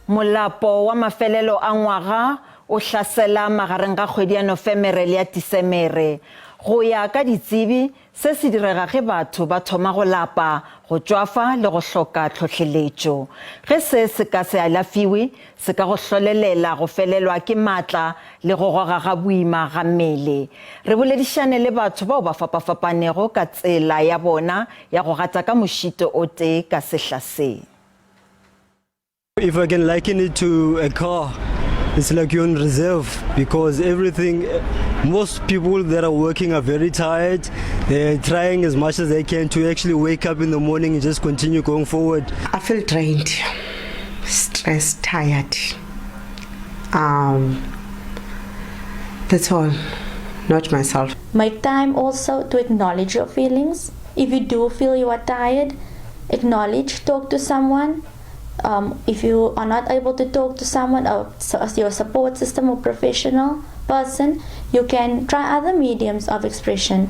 Molapo wa mafelelo a ngwaga o hlasela magareng ga kgwedi ya Nofemere le ya Tisemere. Go ya ka ditsebi, se se direga ge batho ba thoma go lapa, go tšwafa le go hloka tlhohleletšo. Ge se se ka se alafiwe, se ka go hlolelela go felelwa ke matla le go goga ga boima ga mmele. Re boledišane le batho bao ba fapafapanego ka tsela ya bona ya go gata ka mošito o tee ka sehla se. If I can liken it to a car, it's like you're on reserve because everything, most people that are working are very tired. They're trying as much as they can to actually wake up in the morning and just continue going forward. I feel drained, stressed, tired. That's all. Not myself. Make time also to acknowledge your feelings. If you do feel you are tired, acknowledge, talk to someone. If you are not able to talk to someone, or your support system or professional person, you can try other mediums of expression.